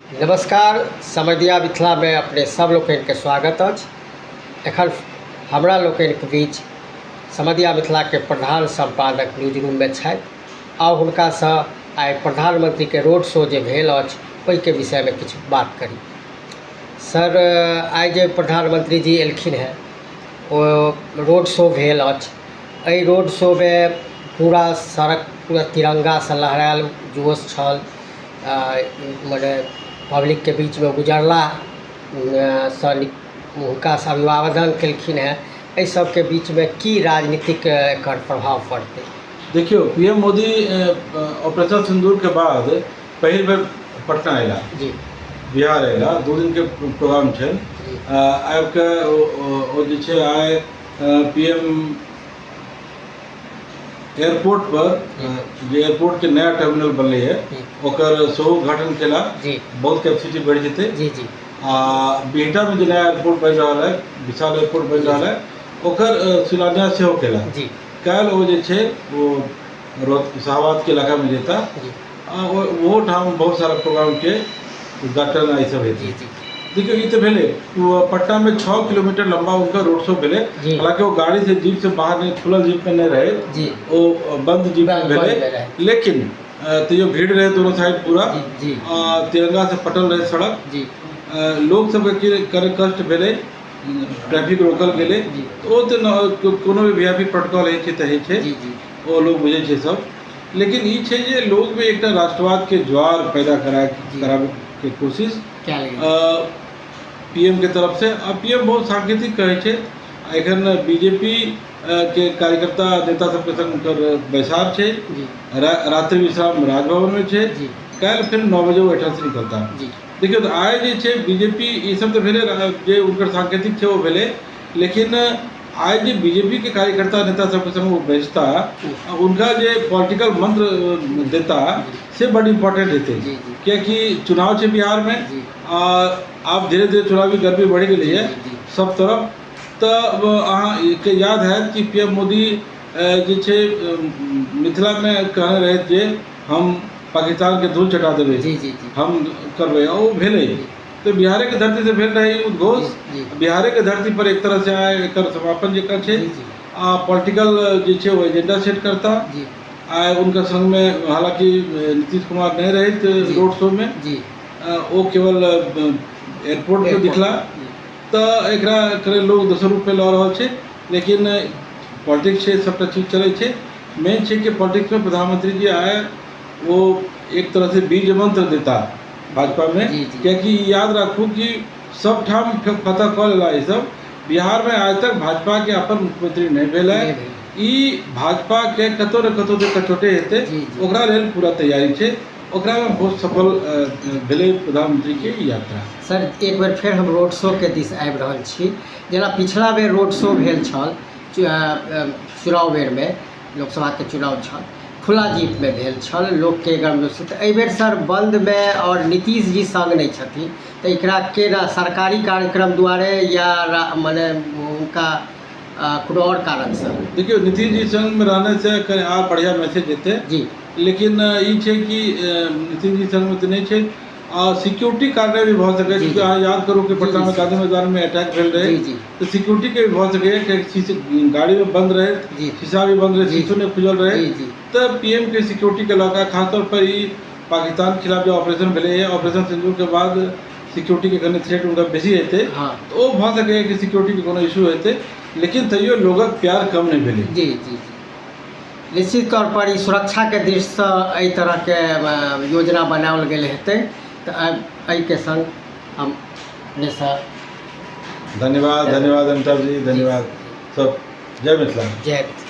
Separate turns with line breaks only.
नमस्कार, समदिया मिथिलामे अपने सब लोकनिके स्वागत अछि। एखन हमरा लोकनिके बीच समदिया मिथिलाके प्रधान सम्पादक न्यूज रूममे छथि। आउ हुनकासँ आइ प्रधानमंत्रीके रोड शो जे भेल अछि ओहिके विषयमे किछु बात करी। सर, आइ जे प्रधानमंत्री जी एलखिन हेँ ओ रोड शो भेल अछि। एहि रोड शोमे पूरा सड़क पूरा तिरङ्गासँ लहरायल जोश छल। मने पब्लिकके बीचमे गुजरला सँ हुनकासँ अभिवादन केलखिन हेँ। एहि सबके बीचमे की राजनीतिक एकर प्रभाव पड़तै?
देखियौ, पीएम मोदी ऑपरेशन सिंदूरके बाद पहिल बेर पटना अयला, बिहार अयला। 2 दिनके प्रोग्राम छनि। आबिके ओ जे छै आइ पीएम एयरपोर्ट पर जे एयरपोर्ट के नया टर्मिनल बनलै है ओकर सेहो उद्घाटन केला। बहुत कैपेसिटी बढ़ि जेतै।
जी जी
आ बिहटा में जे नया एयरपोर्ट बनि रहल है, विशाल एयरपोर्ट बनि रहल है, ओकर शिलान्यास सेहो केला। काल्हि ओ जे छै ओ शाहबाद के इलाका में जेता आ ओहो ठाम बहुत सारा प्रोग्राम के उद्घाटन आ ई सब हेतै।
जी जी
देखियौ, ई तऽ भेलै ओ पटनामे 6 किलोमीटर लम्बा हुनकर रोड शो भेलै। हालांकि ओ गाड़ी से जीप से बाहर नहि, खुलल जीप में नहि रहै, ओ बंद जीप में
बंद
भेलै,
में रहै।
लेकिन तैयो भीड़ रहै दोनों साइड पूरा।
जी जी
तिरंगा से पटल रहै सड़क। लोक सबके करे कष्ट भेलै, ट्रैफिक रोकल गेलै। तऽ ओ तऽ कोनो भी वीआईपी प्रोटोकॉल होइ छै तऽ होइ छै,
जी जी
ओ लोग बुझै छै सब। लेकिन ई छै जे लोगमे एकटा राष्ट्रवादके ज्वार पैदा कराबैके कोशिश
कयल गेल
पीएम के तरफ से। आ पीएम बहुत सांकेतिक कहै छै। एखन बीजेपी के कार्यकर्ता नेता सबके संग हुनकर बैसार छै। रात्रि विश्राम राजभवन में छै। काल्हि फेर 9 बजे ओ एहिठाम से निकलता। देखियौ, तऽ आइ जे छै बीजेपी ई सब तऽ भेलै जे हुनकर सांकेतिक छै ओ भेलै, लेकिन आइ जे बीजेपी के कार्यकर्ता नेता सबके संग ओ बैसता आ हुनका जे पॉलिटिकल मंत्र देता से बड इम्पोर्टेंट हेतै।
जी जी
कियाकि चुनाव छै बिहारमे आ आब धीरे धीरे चुनावी गर्मी बढ़ि गेलैए
जी
सब तरफ। तऽ अहाँके याद हैत कि पीएम मोदी जे छै मिथिलामे कहने रहथि जे हम पाकिस्तानके धूल चटा देबै,
जी जी जी
हम करबै, आ ओ भेलै। तऽ बिहारेके धरतीसँ भेल रहै ई उद्घोष। बिहारेके धरती पर एक तरहसँ आइ एकर समापन जकाँ छै। आ पॉलिटिकल जे छै ओ एजेंडा सेट करता। आइ हुनकर संगमे हालांकि नीतीश कुमार नहि रहथि रोड शोमे, ओ केवल एयरपोर्ट पर दिखला। तऽ एकरा कनि लोग दोसर रूपमे लऽ रहल छै, लेकिन पॉलिटिक्स छै, सबटा चीज चलै छै। मेन छै कि पॉलिटिक्समे प्रधानमंत्री जी आए वो एक तरह से बीज मंत्र देता भाजपामे।
जी जी
कियाकि याद राखू कि सब ठाम फतह कऽ लेला ई सब, बिहारमे आज तक भाजपाके अपन मुख्यमंत्री नहि भेल है।
नहि भेल।
ई भाजपाके कतौ ने कतौ तऽ कचोटे हेतै।
जी जी
ओकरा लेल पूरा तैयारी छै। ओकरामे बहुत सफल भेलै प्रधानमंत्रीके ई यात्रा।
सर, एक बेर फेर हम रोड शोके दिस आबि रहल छी। जेना पिछला बेर रोड शो भेल छल चुनाव बेरमे, लोकसभाके चुनाव छल, खुला जीपमे भेल छल, लोकके गर्मजोशी। तऽ एहिबेर सर बन्दमे आओर नीतीश जी सङ्ग नहि छथिन, तऽ एकरा केना सरकारी कार्यक्रम दुआरे या मने हुनका कोनो आओर कारणसँ?
देखियौ, नीतीश जी संगमे रहने से कनि आर बढ़िआँ मैसेज जेतै। लेकिन ई छै कि नीतीश जी संगमे तऽ नहि छै आ सिक्योरिटी कारणे भी भऽ सकै छै। अहाँ याद करू कि पटनामे गांधी मैदानमे अटैक भेल रहै।
जी जी
तऽ सिक्योरिटीके भी भऽ सकैए, कियाकि गाड़ीमे बन्द रहै, शीशा भी बन्द रहै, शीशो नहि खुजल रहै।
जी जी
तऽ पीएमके सिक्योरिटीके लऽ कऽ खासतौर पर ई पाकिस्तान खिलाफ जे ऑपरेशन भेलैए, ऑपरेशन सिन्दूरके बाद सिक्योरिटीके कनि थ्रेट हुनका बेसी हेतै। तऽ ओ भऽ सकैए कि सिक्योरिटीके कोनो इशू हेतै, लेकिन तैयो लोगक प्यार कम नहि भेलै।
जी जी जी निश्चित तौर पर ई सुरक्षाके दृष्टिसँ एहि तरहके योजना बनाओल गेल हेतै। तऽ एहिके संग हम अपनेसँ
धन्यवाद। धन्यवाद अमिताभ जी, धन्यवाद सब। जय मिथिला।
जय मिथिला।